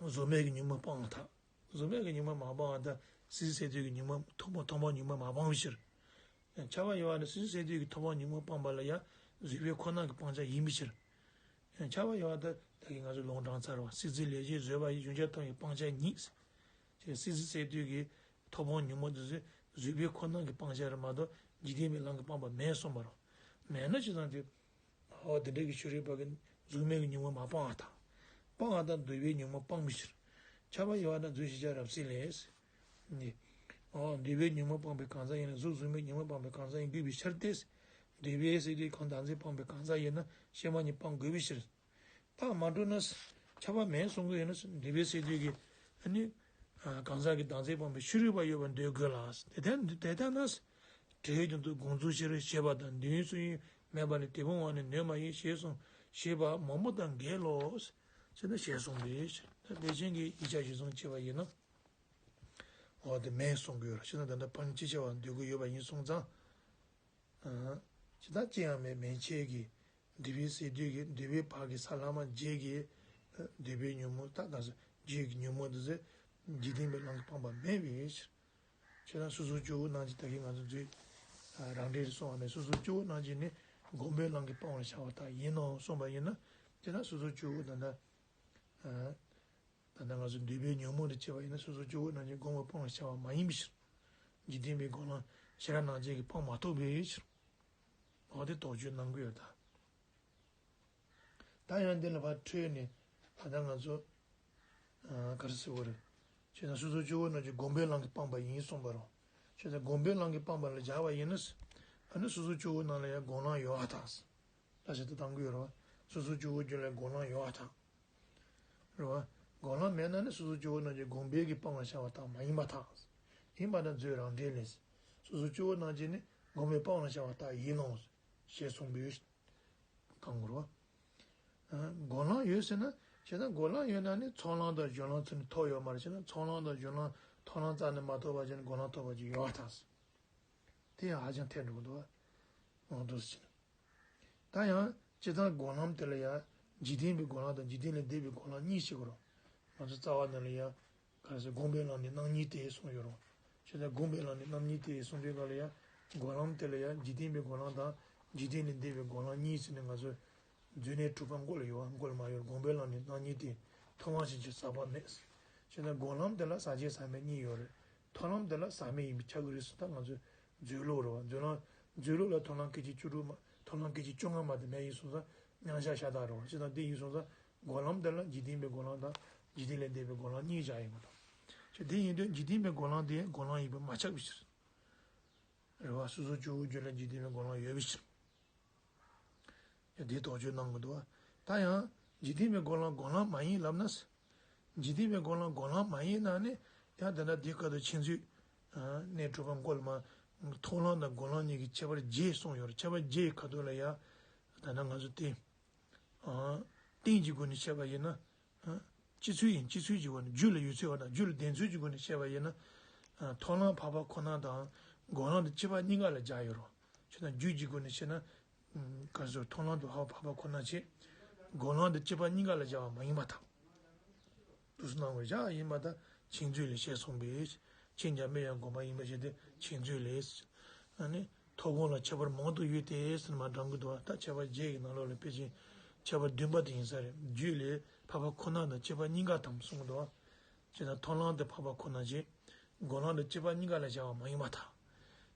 གཟུགས་མེད་ཀྱི་ཉོན་མོངས་སྤངས་པར་ཐལ། གཟུགས་མེད་ཀྱི་ཉོན་མོངས་མ་སྤངས་པར་ཐལ། སྲིད་རྩེ་སེམས་ལྟོས་ཀྱི་ཉོན་མོངས་ཐོབ་པ་ཐོབ་པའི་ཉོན་མོངས་མ་སྤངས་པའི་ཕྱིར། ཁྱབ་པ་ཡོད་པ་ནི་སྲིད་རྩེ་སེམས་ལྟོས་ཀྱི་ཐོབ་པའི་ཉོན་མོངས་སྤངས་པ་ལ་ཡང་བཟོད་པའི་ཁོ་ན་གི་སྤང་བྱ་ཡིན་པའི་ཕྱིར། ཁྱབ་པ་ཡོད་པ་དེ་ད་གིན་ང་ཚོས་ལུང་དྲངས་ཚར་བ་སྲིད་རྩེ་ལས་གཞན་བཟོད་པ་ཡི་གཞུང་ཆ་ཐོབ་པའི་སྤང་བྱ་ཉིད། ཅེས་སྲིད་རྩེ་སེམས་ལྟོས་ཀྱི་ཐོབ་དབང་ཉོན་མོངས་དེ་ཚོ་བཟོད་པའི་ཁོ་ན་གི་སྤང་བྱ་རེད་མ་གཏོགས་འཇིག་རྟེན་པའི་ལམ་གྱི་སྤངས་པ་མེད་གསུངས་པ་རེད། མེད་ན་ཅི་ཙམ་དེ། འོ་དེ་འདྲ་གི་ཕྱི་རོལ་པ་གི་གཟུགས་མེད་ཀྱི་ཉོན་མོངས་མ་སྤངས་པར་ཐལ། སྤངས་པར་ཐལ་འདོད་པའི་ཉོན་མོངས་སྤངས་པའི་ཕྱིར། ཁྱབ་པ་ཡོད་པ་ན་མཛོད་ཤེས་བྱ་རབ་ཟེར་ལས། འདི། འོ་འདོད་པའི་ཉོན་མོངས་སྤངས་པའི་གང་ཟག་ཡིན་ན་གཟུགས་གཟུགས་མེད་ཉོན་མོངས་སྤངས་པའི་གང་ཟག་ཡིན་དགོས་པའི་ཕྱིར་ཏེ། འདོད་པའི་སེམས་ལྟོས་གང་བདག་འཛིན་སྤངས་པའི་གང་ཟག་ཡིན་ན་ཕྱི་མ་གཉིས་སྤང་དགོས་པའི་ཕྱིར། ད་མ་འགྲོ་ན། ཁྱབ་པ་མེད་གསུང་གི་ཡོད་ན་འདོད་པའི་སེམས་ལྟོས་ཀྱི། ཨ་ནི། གང་ཟག་གི་བདག་འཛིན་སྤངས་པའི་ཕྱི་རོལ་པ་ཡོད་པར་འདོད་དགོས་ལ། དེ་ལྟར་དེ་ལྟར་ན། བྲལ་བའི་དོན་དུ་དགོངས་རྫོགས་ཕྱིར་ཞེས་པ་དང་འདོད་ཡོན་སོགས་ཡོད་མེད་པ་ནི་དེ་སྤོང་བ་ནི་ནུས་མ་ཡིན་ཞེས་གསུངས་ཞེས་པ་མང་པོ་དང་འགལ་ལོ། ཞེས་ན་ཞེས་གསུངས་པས། ད་དེ་ཅན་གྱི་ཡིག་ཆ་གཞིར་བཟུང་བྱས་པ་ཡིན་ན། འོ་དེ་མེད་གསུང་གི་ཡོད་རེད། ཞེ་ན་ད་ལྟ་ཕར་ཕྱིན་ཅི་བྱ་བ་འདོད་ཀྱི་ཡོད་པ་ཡིན་སོང་ཙང་། ཨ། ཇི་ལྟར་ཅི་ཡང་མེད་མན་ཆད་ཀྱི། འདོད་པའི་སེམས་ལྟོས་ཀྱི་འདོད་པའི་བག་གི་ས་ལྷག་མ་བརྒྱད་ཀྱི། འདོད་པའི་ཉོན་མོངས་ད་ག་ས་བརྒྱད་ཀྱི་ཉོན་མོངས་འདི་ཚོ་འཇིག་རྟེན་པའི་ལམ་གྱིས་སྤངས་པ་མེད་པའི་ཕྱིར། ཁྱེད་རང་སོ་སོ་སྐྱེ་བོ་རྣམས་ཀྱིས་ད་གིན་ང་ཚོ་མཛོད། རང་འགྲེལ་གསུངས་པ་ནས་སོ་སོ་སྐྱེ་བོ་རྣམས་ཀྱིས་ནི་སྒོམ་པའི་ལམ་གྱིས་སྤང་བར་བྱ་བ་དག་ཡིན་ནོ་གསུངས་པ་ཡིན་ན། ཁྱེད་རང་སོ་སོ་སྐྱེ་བོ་ད་ལྟ། ད་ལྟ་ང་ཚོ་འདོད་པའི་ཉོན་མོངས་དང་བཅས་པ་ཡིན་ན་སོ་སོ་སྐྱེ་བོ་རྣམས་ཀྱིས་སྒོམ་པར་སྤང་བར་བྱ་བ་མ་ཡིན་པའི་ཕྱིར། འཇིག་རྟེན་པའི་སྒོམ་ལམ་ཤེས་རབ་རྣམ་འབྱེད་ཀྱིས་སྤང་མ་ཐུབ་པའི་ཕྱིར། འོ་དེ་དོགས་གཅོད་གནང་གི་ཡོད་ད། ད་ཡང་འདི་ལ་ཕར་འཕྲོས་ནས་ད་ལྟ་ང་ཚོ། ཨ། ག་རེ་ཟེར་དགོས་རེད། བྱས་ན་སོ་སོ་སྐྱེ་བོ་རྣམས་ཀྱིས་སྒོམ་པའི་ལམ་གྱིས་སྤངས་པ་ཡིན་གསུངས་པ་རེད། བྱས་ཙང་སྒོམ་པའི་ལམ་གྱིས་སྤངས་པ་ལ་སྦྱར་བ་ཡིན་ན། ཨ་ནི་སོ་སོ་སྐྱེ་བོ་རྣམས་ལ་ཡང་སྒོམ་ལམ་ཡོད་པར་ཐལ། ལྟ་བྱེད་དུ་བཏང་གི་ཡོད་རེད་བ། སོ་སོ་སྐྱེ་བོ་རྒྱུད་ལ་སྒོམ་ལམ་ཡོད་པར་ཐལ། རེད་བ། སྒོམ་ལམ་མེད་ན་ནི་སོ་སོ་སྐྱེ་བོ་རྣམས་ཀྱིས་སྒོམ་པའི་གིས་སྤང་བར་བྱ་བ་དག་མ་ཡིན་པར་ཐལ། ཡིན་པ་ན་མཛོད་རང་འགྲེལ་ལས། སོ་སོ་སྐྱེ་བོ་རྣམས་ཀྱིས་ནི་སྒོམ་པས་སྤང་བར་བྱ་བ་དག་ཡིན་ནོ། ཞེས་གསུངས་པའི་གང་རེད་བ། སྒོམ་ལམ་ཡོད་ཟེར་ན། བྱས་ན་སྒོམ་ལམ་ཡོད་ན་ནི་ཚོགས་ལམ་དང་སྦྱོར་ལམ་ཚུར་ནི་ཐོབ་ཡོད་མ་རེད། བྱས་ན་ཚོགས་ལམ་དང་སྦྱོར་ལམ་ཐོབ་ལམ་རྩ་ནས་མ་ཐོབ་པ་བྱས་ན་སྒོམ་ལམ་ཐོབ་པ་ཅིག་ཡོད་པར་ཐལ། དེ་ཡང་ཧ་ཅང་འཐད་འགྲོ་གི་འདུག་བ། འོ་འདུག་སེ་བྱས་ན། ད་ཡང་སྤྱིར་བཏང་སྒོམ་ལམ་དེ་ལ་ཡང་ འཇིག་རྟེན་པའི་སྒོམ་ལམ་དང་འཇིག་རྟེན་ལས་འདས་པའི་སྒོམ་ལམ་གཉིས་ཤིག་གོ་རོ། ང་ཚོ་རྩ་བ་ནང་ལ་ཡ། ག་རེ་ཟེར། སྒོམ་པའི་ལམ་ནི་རྣམ་གཉིས་ཏེ་གསུངས་ཡོད་རོ། བྱས་ཙང་སྒོམ་པའི་ལམ་ནི་རྣམ་གཉིས་ཏེ་གསུངས་དུས་སྒང་ལ་ཡ། སྒོམ་ལམ་དེ་ལ་ཡ་འཇིག་རྟེན་པའི་སྒོམ་ལམ་དང་འཇིག་རྟེན་ལས་འདས་པའི་སྒོམ་ལམ་གཉིས་ཟེར་ནས་ང་ཚོས་མཛོད་ནས་གྲུབ་པ་མགོ་ལ་ཡོད་པ་མགོ་ལ་མ་ཡོད། སྒོམ་པའི་ལམ་ནི་རྣམ་གཉིས་ཏེ། ཐོབ་དབང་ཕྱིན་ཅི་ལོག་པ་མེད། བྱས་ཙང་སྒོམ་ལམ་དེ་ལ་ཟག་བཅས་ཟག་མེད་གཉིས་ཡོད་རེད། ཐོབ་ལམ་དེ་ལ་ཟག་མེད་ཡིན་པས་ཁྱབ་ཀྱི་རེད་ཟེར། ད་ང་ཚོས་མཛོད་ལུགས་རེད་པ། མཛོད་ལམ་མཛོད་ལུགས་ལ་ཐོབ་ལམ་སྐད་ཅིག་བཅུ་དྲུག་མ། ཐོབ་ལམ་སྐད་ཅིག་བཅོ་ལྔ་མ་གཏོགས་མེད་ཡིན་སོང་ཙང་མཉམ་གཞག་ཤ་སྟག་རེད་པ། བྱས་ཙང་དེ་ཡིན་སོང་ཙང་སྒོམ་ལམ་དེ་ལ་འཇིག་རྟེན་པའི་སྒོམ་ལམ་དང་འཇིག་རྟེན་ལས་འདས་པའི་སྒོམ་ལམ་གཉིས་བཞག་ཡོད་པ་དང་། བྱས་དེ་ཡིན་དུས་འཇིག་རྟེན་པའི་སྒོམ་ལམ་དེ་སྒོམ་ལམ་ཡིན་པས་མ་ཁྱབ་པའི་ཕྱིར། རེད་པ། སོ་སོ་སྐྱེ་བོའི་རྒྱུད་ལ་འཇིག་རྟེན་པའི་སྒོམ་ལམ་ཡོད་པའི་ཕྱིར། ཡང་དེའི་དོགས་གཅོད་གནང་གི་འདུག་པ། ད་ཡང་འཇིག་རྟེན་པའི་སྒོམ་ལམ་སྒོམ་ལམ་མ་ཡིན་ལབ་ན། འཇིག་རྟེན་པའི་སྒོམ་ལམ་སྒོམ་ལམ་མ་ཡིན་ན་ནི། ཡང་དེ་འདྲ་དེའི་སྐབས་དུ་ཕྱིན་ཚུལ། ནས་གྲུབ་པ་མགོ་ལ་མ། ཐོབ་ལམ་དང་སྒོམ་ལམ་གཉིས་ཀྱི་ཁྱད་པར་བརྒྱད་གསུངས་ཡོད་རེད། ཁྱད་པར་བརྒྱད་ཀྱི་ཁ་ཐུག་ལ་ཡ། ད་ནི་ང་ཚོ་དེ། རྟེན་གྱི་སྒོ་ནས་བཤད་པ་ཡིན་ན། སྤྱི་ཚུལ་ཡིན། སྤྱི་ཚུལ་གྱི་སྒོ་ནས། རྒྱུ་ལ་ཡོད་ཚུལ་བ་དང་རྒྱུ་ལ་ལྡན་ཚུལ་གྱི་སྒོ་ནས་བཤད་པ་ཡིན་ན། ཐོབ་ལམ་འཕགས་པ་ཁོ་ན་དང་སྒོམ་ལམ་དེ་སྐྱེ་བ་གཉིས་ཀ་ལ་སྦྱར་ཡོད་རེད། བྱས་ཙང་རྒྱུ་གྱི་སྒོ་ནས་བཤད་ན། ག་རེ་ཟེར། ཐོབ་ལམ་དེ་འཕགས་པ་ཁོ་ན་བྱས། སྒོམ་ལམ་དེ་སྐྱེ་བ་གཉིས་ཀ་ལ་སྦྱར་བ་མ་ཡིན་པར་ཐལ། དུས་སུ་སྣང་བར་བཞག་ཡིན་པར་ཐལ། ཕྱིན་ཚུལ་ལས་ཞེས་གསུངས་པས། ཕྱིན་ཀྱང་མིག་ཡང་སྒོམ་པ་ཡིན་པའི་ཕྱིར་ཏེ། ཕྱིན་ཚུལ་ལས། ཨ་ནི། ཐོབ་དབང་ལ་ཁྱད་པར་མང་དུ་ཡོད་དེ་ཟེར་མ་དྲངས་ཀྱི་འདུག་པ། ད་ཁྱད་པར་བརྒྱད་ཀྱི་ནང་ལོགས་ལ་ཕལ་ཆེར་ཁྱད་པར་བདུན་པ་དེ་ཡིན་ས་རེད། རྒྱུ་ལས་འཕགས་པ་ཁོ་ན་དང་སྐྱེ་བ་གཉིས་ཀ་དང་གསུངས་འདུག་པ། བྱས་ཙང་ཐོབ་ལམ་དེ་འཕགས་པ་ཁོ་ན་བྱས། སྒོམ་ལམ་དེ་སྐྱེ་བ་གཉིས་ཀ་ལ་སྦྱར་བ་མ་ཡིན་པར་ཐལ།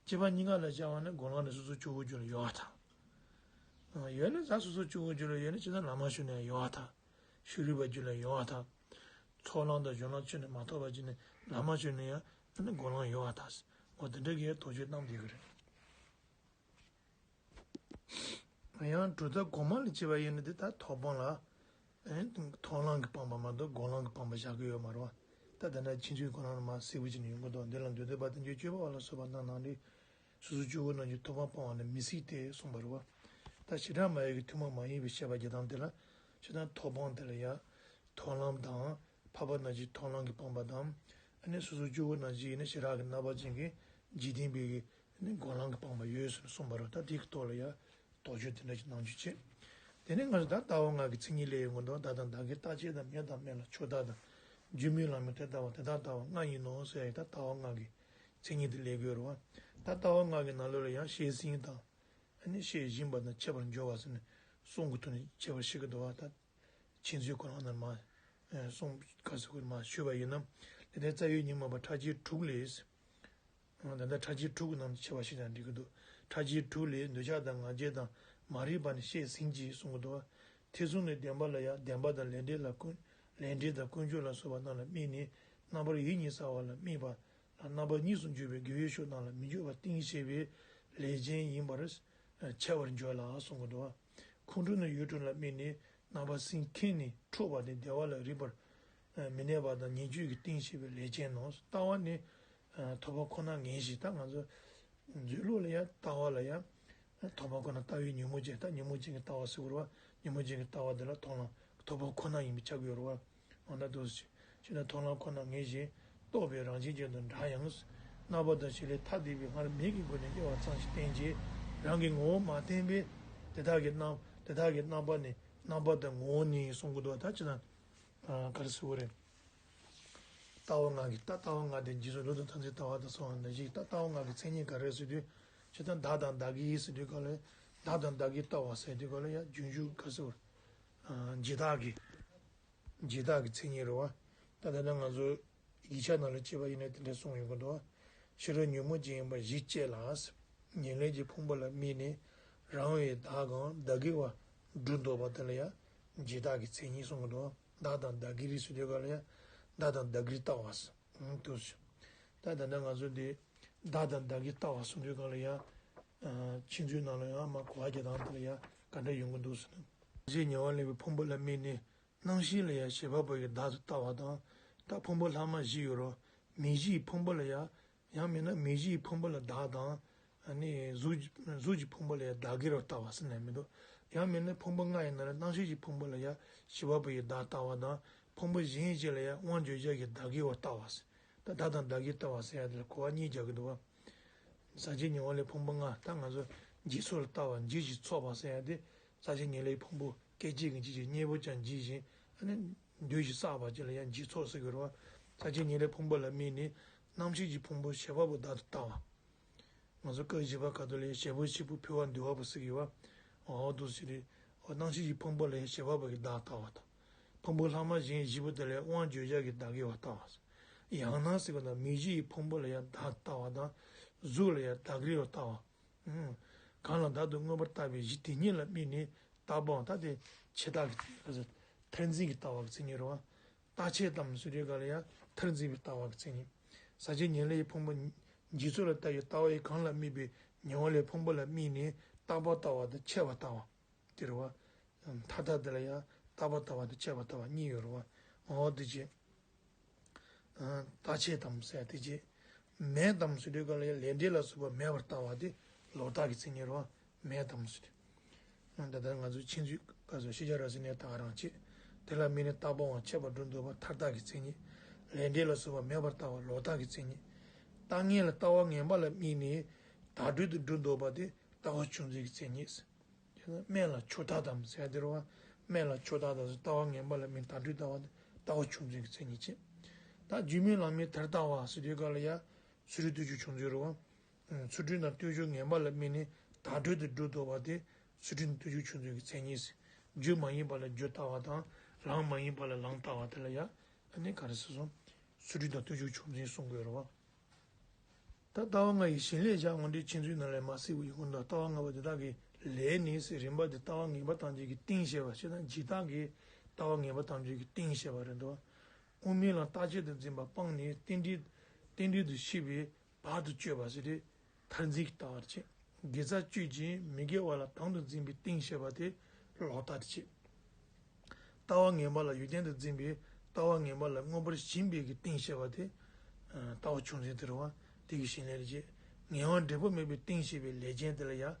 སྐྱེ་བ་གཉིས་ཀ་ལ་སྦྱར་བ་ནི་སྒོམ་ལམ་དེ་སོ་སོ་སྐྱེ་བོའི་རྒྱུད་ལ་ཡོད་པར་ཐལ། ཡོད་ན་ད་སོ་སོ་སྐྱེ་བོའི་རྒྱུད་ལ་ཡོད་ན་བྱས་ཙང་ལམ་སྦྱོར་ནས་ཡོད་པར་ཐལ། ཕྱོགས་རིས་པའི་རྒྱུད་ལ་ཡོད་པར་ཐལ། ཚོགས་ལམ་དང་སྦྱོར་ལམ་ཆོས་ནས་མ་ཐོབ་པ་ཅིག་ནི་ལམ་སྦྱོར་ནས་ཡང་ནི་སྒོམ་ལམ་ཡོད་པར་ཐལ། འོ་དེ་འདྲ་གི་དོགས་གཅོད་གནང་བསྡད་ཀྱི་རེད། ཡང་གྲུབ་མཐའ་གོང་མ་ལ་བྱས་པ་ཡིན་ན་དེ་ད་ཐོབ་དབང་ལ། ཐོབ་ལམ་གྱི་སྤངས་པ་མ་གཏོགས་སྒོམ་ལམ་གྱི་སྤངས་པ་བཞག་གི་ཡོད་མ་རེད་པ། ད་དེ་འདྲ་ཕྱིན་ཚུལ་ཁོ་རང་ལ་མར་གསལ་པོ་བྱས་ནས་ཡོང་གི་འདུག་འདི་ལ་མདོ་སྡེ་པ་དང་རྗེ་སྤྱོད་པ་པ་ལ་སོགས་པ་རྣམས་ནང་ནས། སོ་སོ་སྐྱེ་བོ་རྣམས་ཀྱི་ཐོབ་དབང་སྤང་བ་ནི་མི་སྲིད་དེ་གསུངས་པ་རེད་པ། ད་བྱེ་བྲག་སྨྲ་བའི་གི་ཐུན་མོང་མ་ཡིན་པའི་བཤད་པ་རྒྱག་སྟངས་དེ་ལ། བྱས་ཙང་ཐོབ་དབང་དེ་ལ་ཡང་། ཐོབ་ལམ་དང་། འཕགས་པ་རྣམས་ཀྱི་ཐོབ་ལམ་གྱི་སྤངས་པ་དང་། ཨ་ནི་སོ་སོ་སྐྱེ་བོ་རྣམས་ཀྱི་ཡིན་ན་ཞེ་དྲག་གི་རྣམ་པ་ཅན་གྱི་འཇིག་རྟེན་པའི་གི་ཨ་ནི་སྒོམ་ལམ་གྱི་སྤངས་པ་ཡོད་ཟེར་ནས་གསུངས་པ་རེད། ད་དེའི་ཐོག་ལ་ཡང་དོགས་གཅོད་དེ་འདྲ་ཞིག་གནང་རྒྱུ་བྱས། དེ་ནས་ང་ཚོ་ད་ལྟ་བ་ལྔ་གི་མཚན་ཉིད་ལས་ཡོང་གི་འདུག་བདག་དང་བདག་གི་རྟག་ཆད་དང་མེད་དང་མེད་ལ་ཆོས་བདག་དང་། རྒྱུ་མེད་ལ་མེད་དེ་ལྟ་བ་དེ་དག་ལྟ་བ་ལྔ་ཡིན་ནོ་ཟེར་ཡ་ད་ལྟ་བ་ལྔ་གི་མཚན་ཉིད་དེ་ལས་དགོས་རེད་པ། ད་ལྟ་བ་ལྔ་གི་ནང་ལོགས་ལ་ཡང་བཤད་ཟིན་དང་། ཨ་ནི་བཤད་བཞིན་པ་དང་འཆད་པར་འགྱུར་བ་ཟེར་ནས་གསུང་གི་ཐོག་ནས་འཆད་པར་བཤད་ཀྱི་འདུག་བ། ད་ཕྱིན་ཚུལ་ཁོ་རང་ནས་མར་གསུང་ག་ཟེར་དགོས་མར་ཞུས་པ་ཡིན་ན། ལེགས་ལྡན་རྩ་བའི་ཉོན་མོངས་པ་ཕྲ་རྒྱས་དྲུག་ལས། ད་ལྟ་ཕྲ་རྒྱས་དྲུག་གི་ནང་ནས་ཕྱེ་བ་ཞིག་ཀྱང་འགྲིག་གི་འདུག་ཕྲ་རྒྱས་དྲུག་ལས་འདོད་ཆགས་དང་ང་རྒྱལ་དང་མ་རིག་པ་ནི་བཤད་ཟིན་གྱིས་གསུང་གི་འདུག་བ། ཐེ་ཚོམ་ནི་བདེན་པ་ལ་ཡང་བདེན་པ་དང་ལས་འབྲས་ལ་ཀུན་ལས་འབྲས་དང་ཀུན་འབྱུང་ལ་སོགས་པ་རྣམས་ལ་དམིགས་ནས་རྣམ་པར་ཡིད་གཉིས་ཟ་བ་ལ་དམིགས་པ། ལ་རྣམ་པ་གཉིས་སུ་འགྱུར་བའི་དགེ་བའི་ཕྱོགས་རྣམས་ལ་མི་འཇུག་པར་གཏིང་ཞེན་པའི་ལས་ཅན་ཡིན་པར་འཆད་པར་འགྱུར་ལ་གསུང་གི་འདུག་ཁོང་ཁྲོ་ནི་ཡུལ་དྲུག་ལ་དམིགས་ནས་རྣམ་པ་སེམས་ཁེངས་ནས་འཁྲུགས་པ་དེ་བདེ་བ་ལ་རིག་པར་མི་གནས་པ་དང་ཉེས་སྤྱོད་ཀྱི་གཏིང་ཞེན་པའི་ལས་ཅན་ནོ། ལྟ་བ་ནི་ཐོབ་པ་ཁོ་ན་ངེས་ཤིང་། ད་ང་ཚོ་མཛོད་ལུགས་ལ་ཡང་ལྟ་བ་ལ་ཡང་ཐོབ་པ་ཁོ་ན་ལྟ་བའི་ཉོན་མོངས་ཅན། ད་ཉོན་མོངས་ཅན་གྱི་ལྟ་བ་ཟེར་དགོས་རེད་བ། ཉོན་མོངས་ཅན་གྱི་ལྟ་བ་འདི་ལ་ཐོབ་ལམ་ཐོབ་པ་ཁོ་ན་ཡིན་པས་ཁྱབ་ཀྱི་ཡོད་རེད་བ། འོ་ན་འདུག་སེ་བྱས་ན་ཐོབ་ལམ་ཁོ་ན་ངེས་ཤིང་རྟོགས་པའི་རང་བཞིན་ཅན་དང་འདྲ་ཡང་། རྣམ་པ་དང་བྱེད་ལས་ཐ་དད་པའི་སྔར་མེད་ཀྱི་སྒོ་ནས་དབྱེ་བ་ཙམ་ཞིག་བསྟན་རྗེས་རང་གི་ངོ་བོ་མ་བསྟན་པས། དེ་དག་གི་རྣམ་དེ་དག་གི་རྣམ་པ་ནི་རྣམ་པ་དང་ངོ་བོ་ནི་གསུང་གི་འདུག་ད་ཅི་ན་ག་རེ་ཟེར་དགོས་རེད། ལྟ་བ་ལྔ་གི་ད་ལྟ་བ་ལྔ་དེ་འཇིག་ཚོགས་ལུགས་དང་ཐམས་ཅད་ལྟ་བ་དང་གསུངས་པ་ནང་བཞིན། ད་ལྟ་བ་ལྔ་གི་མཚན་ཉིད་ག་རེ་ཟེར་དུས། ཇི་ལྟར་བདག་དང་བདག་གི་ཟེར་དུས་ག་ལ་ཡ། བདག་དང་བདག་གི་ལྟ་བ་ཟེར་དུས་ག་ལ་ཡ་རྒྱུན་ཞུགས་ག་ཟེར་བར། འཇིག་བདག་གི་འཇིག་བདག་གི་མཚན་ཉིད་རེད་བ། ད་ད་ལྟ་ང་ཚོ་ཡིག་ཆ་ནང་ལ་བྱས་པ་ཡིན་ན་དེ་འདྲ་གསུངས་ཡོང་གི་འདུག་ཕྱི་རོལ་ཉོན་མོངས་ཅན་ཡིན་པ་གཞི་བཅས་ལ། ཉེར་ལེན་གྱི་ཕུང་པོ་ལ་དམིགས་ནས་རང་བའི་བདག་གམ་བདག་གི་བ་སྒྲུབ་འདོད་པ་དེ་ལ་ཡ་འཇིག་བདག་གི་མཚན་ཉིད་གསུངས་གི་འདུག་བདག་དང་བདག་གི་རིགས་སུ་འདོད་པ་ལ་ཡང་བདག་དང་བདག་གིར་ལྟ་བ་ཟེར་འདུག་ཟེར། ད་ད་ལྟ་ང་ཚོ་འདི་བདག་དང་བདག་གིར་ལྟ་བ་གསུང་དུས་སྒང་ལ་ཡང་། ཕྱི་འཛིན་ནང་ལ་ཡང་མ་གོ་བ་རྒྱག་སྟངས་དེ་ལ་ཡང་ག་འདྲ་ཡོང་གི་འདུག་ཟེར་ན། ཞེས་ཉེ་བར་ལེན་པའི་ཕུང་པོ་ལ་དམིགས་ནས་རྣམ་ཤེས་ལ་ཡང་བྱེད་པ་པོ་ཡི་བདག་ཏུ་ལྟ་བ་དང་། ད་ཕུང་པོ་ལྷག་མ་བཞི་ཡོད་རོ། མིང་གཞིའི་ཕུང་པོ་ལ་ཡང་། ཡང་མིན་ན་མིང་གཞིའི་ཕུང་པོ་ལ་བདག་དང་། ཨ་ནི་གཟུགས་གཟུགས་ཀྱི་ཕུང་པོ་ལ་ཡང་བདག་གིར་ལྟ་བ་ཟེར་ནས་མི་འདུག་ཡང་མིན་ན་ཕུང་པོ་ལྔ་ཡིན་ན་རྣམ་ཤེས་ཀྱི་ཕུང་པོ་ལ་ཡང་བྱེད་པ་པོ་ཡི་བདག་ལྟ་བ་དང་། ཕུང་པོ་གཞན་གཅིག་ལ་ཡང་དབང་བརྗོད་བྱ་གི་བདག་གིར་ལྟ་བ་ཟེར། ད་བདག་དང་བདག་གིར་ལྟ་བ་ཟེར་ཡ་དེ་ལ་གོ་བ་གཉིས་རྒྱག་གི་འདུག་བ། ཟག་བཅས་ཉེ་བར་ལེན་ཕུང་པོ་ལྔ། ད་ང་ཚོ་འཇིག་ཚོགས་ལ་ལྟ་བ། འཇིག་ཅིང་ཚོགས་པ་ཟེར་ཡ་དེ་ཟག་བཅས་ཉེར་ལེན་ཕུང་པོ་ སྐད་ཅིག་གིས་ཅིག་ཅིག་གཉེར་པོ་ཀྱང་འཇིགས་ཤིང་། ཨ་ནི་འདོད་བཞིན་བསགས་པ་ཅིག་ལ་ཡང་འཇིག་ཚོགས་ཟེར་གྱི་རེད་བ། ས་བཅད་ཉེར་ལྔའི་ཕུང་པོ་ལ་དམིགས་ནས་རྣམ་ཤེས་ཀྱི་ཕུང་པོ་བྱེད་པ་པོ་བདག་ཏུ་ལྟ་བ། ང་ཚོ་སྐབས་བཞི་པ་ཁ་ཐུག་ལ་ཡང་བྱེད་པོ་བྱེད་པོ་ཕུལ་བ་འདུལ་བ་པོ་ཟེར་གྱི་བ། འོ་འདུག་ཟེར་རེད། འོ་རྣམ་ཤེས་ཀྱི་ཕུང་པོ་ལ་ཡང་བྱེད་པ་པོ་གི་བདག་ལྟ་བ་དང་། ཕུང་པོ་ལྷག་མ་གཞན་བཞི་པོ་དེ་ལ་ཡང་དབང་བརྗོད་བྱ་གི་བདག་གི་བ་ལྟ་བ། ཡང་ན་ཟེར་བ་ན་མིག་བཞི་ཡི་ཕུང་པོ་ལ་ཡང་བདག་ལྟ་བ་དང་། གཟུགས་ལ་ཡང་བདག་གི་བ་ལྟ་བ། ཨུམ། གང་ལ་བདག་ཏུ་མངོན་པར་ལྟ་བའི་གཞི་དེ་ཉིད་ལ་དམིགས་ནས་ལྟ་བའང་ད་དེ་ཆད་ལྟ་གི་མཐར་འཛིན་གྱི་ལྟ་བ་གི་མཚན་ཉིད་རེད་བ། རྟག་ཆད་དམ་ཟེར་དུས་ག་ལ་ཡང་མཐར་འཛིན་པའི་ལྟ་བ་གི་མཚན་ཉིད། ས་བཅད་ཉེར་ལྔ་ཡི་ཕུང་པོ་འཇིག་ཚོགས་ལ་ལྟ་བའི་ལྟ་བ་ཡི་གང་ལ་དམིགས་པའི་ཉེ་བ་ལས་ཕུང་པོ་ལ་དམིགས་ནས་རྟག་པ་ལྟ་བ་དང་ཆད་པ་ལྟ་བ། དེ་རེད་བ། མཐར་ལྟ་དེ་ལ་ཡང་རྟག་པ་ལྟ་བ་དང་ཆད་པ་ལྟ་བ་གཉིས་ཡོད་རེད་བ། འོ་དེ་བྱས། རྟག་ཆད་དམ་ཟེར་དེ་བྱས། མེད་དམ་ཟེར་དུས་ག་ལ་ཡང་ལས་འབྲས་ལ་སོགས་པ་མེད་པར་ལྟ་བ་དེ་ལོག་ལྟ་གི་མཚན་ཉིད་རེད་བ། མེད་དམ་ཟེར་དུས། ད་ལྟ་ང་ཚོའི་མཁྱེན་བརྩེ་ག་ཚོད་ཤེས་བྱ་རབ་གསལ་ནས་ད་ག་རང་བྱེད། དེ་ལ་དམིགས་ནས་རྟག་པའང་ཆད་པར་སྒྲུབ་འདོད་པ་མཐར་ལྟ་གི་མཚན་ཉིད། ལས་འབྲས་ལ་སོགས་པ་མེད་པར་ལྟ་བ་ལོག་ལྟ་གི་མཚན་ཉིད། རྟག་ངན་ལ་ལྟ་བ་ངན་པ་ལ་དམིགས་ནས་བདག་སྒྲུབ་ཏུ་སྒྲུབ་འདོད་པ་དེ་ལྟ་བ་ཆུང་འཛིན་གྱི་མཚན་ཉིད། དེ་ནི་དམན་ལ་ཆོས་བདག་དམ་ཟེར་དེ་རེད་བ། དམན་ལ་ཆོས་བདག་དམ་ཟེར་ལྟ་བ་ངན་པ་ལ་དམིགས་བདག་སྒྲུབ་ལྟ་བ་དེ་ལྟ་བ་ཆུང་འཛིན་གྱི་མཚན་ཉིད་བྱེད། ད་རྒྱུ་མེད་ལམ་མེད་མཐར་ལྟ་བ་ཟེར་དུས་ག་ལ་ཡང་ཚུལ་ཁྲིམས་བསྟན་བཅོས་ཆུང་འཛིན་རེད་བ། ཚུལ་ཁྲིམས་དང་བསྟན་བཅོས་ངན་པ་ལ་དམིགས་ནས་བདག་སྒྲུབ་ཏུ་སྒྲུབ་འདོད་པ་དེ་ཚུལ་ཁྲིམས་བསྟན་བཅོས་ཆུང་འཛིན་གྱི་མཚན་ཉིད་ཟེར། རྒྱུ་མ་ཡིན་པ་ལ་རྒྱུ་ལྟ་བ་དང་ལམ་མ་ཡིན་པ་ལ་ལམ་ལྟ་བ་དེ་ལ་ཡང་ཨ་ནི་ག་རེ་ཟེར་སོང་། ཚུལ་ཁྲིམས་དང་བསྟན་བཅོས་ཆུང་འཛིན་གསུང་དགོས་རེད་བ། ད་ལྟ་བ་ལྔ་ཡི་ཞིང་ལས་བཞག་ངོ་འདྲེན་མཁྱེན་བརྩེ་ནང་ལས་མ་གསལ་བ་ཡིན་ཀུན་ལྟར་ལྟ་བ་ལྔ་པོ་དེ་དག་གི་ལས་ནི་ཟེར་རིམ་པ་དེ་ལྟ་བ་ངན་པ་ཐམས་ཅད་ཀྱི་རྟེན་བྱེད་པ་ཞེ་ན་འཇིག་ལྟ་གི་ལྟ་བ་ངན་པ་ཐམས་ཅད་ཀྱི་རྟེན་བྱེད་པ་རེད་འདུག་དབུ་མའི་ལམ་རྟག་ཆད་དུ་འཛིན་པ་སྤངས་ནས་རྟེན་འབྲེལ་རྟེན་འབྲེལ་དུ་ཤེས་པའི་བར་དུ་གཅོད་པ་ཟེར་ཏེ་མཐར་འཛིན་གྱི་ལྟ་བ་རེད། དགེ་རྩ་གཅོད་ཅིང་མི་དགེ་བ་ལ་དམ་དུ་འཛིན་པའི་རྟེན་བྱེད་པ་དེ་ལོག་ལྟ་རེད། ལྟ་བ་ངན་པ་ལ་ཡོན་ཏན་དུ་འཛིན་པའི་ལྟ་བ་ངན་པ་ལ་མངོན་པར་ཞེན་པའི་གི་རྟེན་བྱེད་པ་དེ། ལྟ་བ་ཆུང་འཛིན་དེ་རེད་བ། དེ་གི་ཞིང་ལས་རེད་ཅེས། ངན་པ་འབྲས་བུ་མེད་པའི་རྟེན་བྱེད་པའི་ལས་ཅན་དེ་ལ་ཡང་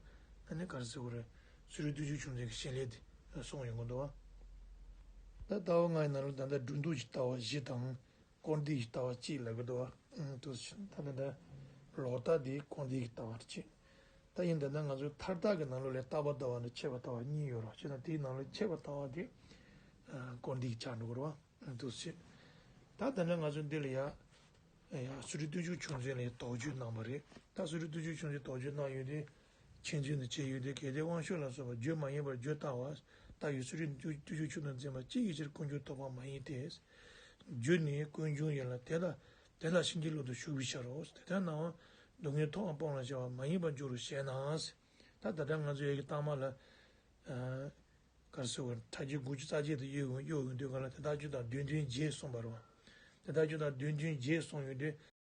ཨ་ནི་ག་རེ་ཟེར་དགོས་རེད། ཚུལ་ཁྲིམས་བསྟན་བཅོས་ཆུང་འཛིན་གི་ཞིང་ལས་དེ་གསུངས་ཡོང་གི་འདུག་བ། ད་ལྟ་བ་ལྔ་ཡི་ནང་ལ་ད་ལྟ་སྒྲུབ་འདོད་ཀྱི་ལྟ་བ་བཞི་དང་སྐུར་འདེབས་ཀྱི་ལྟ་བ་གཅིག་ལབ་གི་འདུག་བ། དུ་ད་ལྟ་ད་ལོག་ལྟ་དེ་སྐུར་འདེབས་ཀྱི་ལྟ་བ་རེད་ཅེས། ད་ཡིན་ད་ལྟ་ང་ཚོའི་མཐར་ལྟ་གི་ནང་ལོགས་ལ་རྟག་པ་ལྟ་བ་དང་ཆད་པ་ལྟ་བ་གཉིས་ཡོད་རེད་བ། བྱས་ན་དེའི་ནང་ལོགས་ཆད་པ་ལྟ་བ་དེ་སྐུར་འདེབས་ཀྱི་ཆགས་འགྲོ་གི་རེད་བ། འདུག་སེ། ད་ད་ལྟ་ང་ཚོ་འདི་ལ་ཡ། ཡ་ཚུལ་ཁྲིམས་བསྟན་བཅོས་ཆུང་འཛིན་ལ་ཡ་དོགས་གཅོད་གནང་བ་རེད། ད་ཚུལ་ཁྲིམས་བསྟན་བཅོས་ཆུང་འཛིན་དོགས་གཅོད་གནང་ཡོད་དེ། མཁྱེན་བརྩེ་ནི་ཅི་ཡོད་དེ། གལ་ཏེ་དབང་ཕྱུག་ལ་སོགས་པ་རྒྱུ་མ་ཡིན་པར་རྒྱུ་ལྟ་བ་ལྟ་བུའི་ཚུལ་ཁྲིམས་བསྟན་བཅོས་ཆུང་དུ་འཛིན་པ་ཅི་ཡི་ཕྱིར་ཀུན་འབྱུང་ལྡོག་པ་མ་ཡིན་ཏེ། རྒྱུ་ནི་ཀུན་འབྱུང་ཡིན་ལ་དེ་ལ་དེ་ལ་ཕྱིན་ཅི་ལོག་ཏུ་ཞུགས་པའི་ཕྱིར་རོ། དེ་ལྟར་ན་སྡུག་བསྔལ་ཐོབ་པའང་སྤང་བར་བྱ་བ་མ་ཡིན་པར་འགྱུར་རོ་ཞེ་ན། ད་ད་ལྟ་ང་ཚོ་ཡ་གི་ལྟག་མ་ལ། ག་རེ་ཟེར་བ་ཕྲ་རྒྱས་དགུ་བཅུ་རྩ་བརྒྱད་དུ་གཡོ་གཡོ་ཡོང་དུས་ག་ལ་དེ་དག་རྒྱུ་དང་དོན་མཐུན་བརྒྱད་གསུངས་པ་རེད་བ། དེ་དག་རྒྱུ་དང་དོན་མཐུན་བརྒྱད་གསུངས་ཡོད་དུས།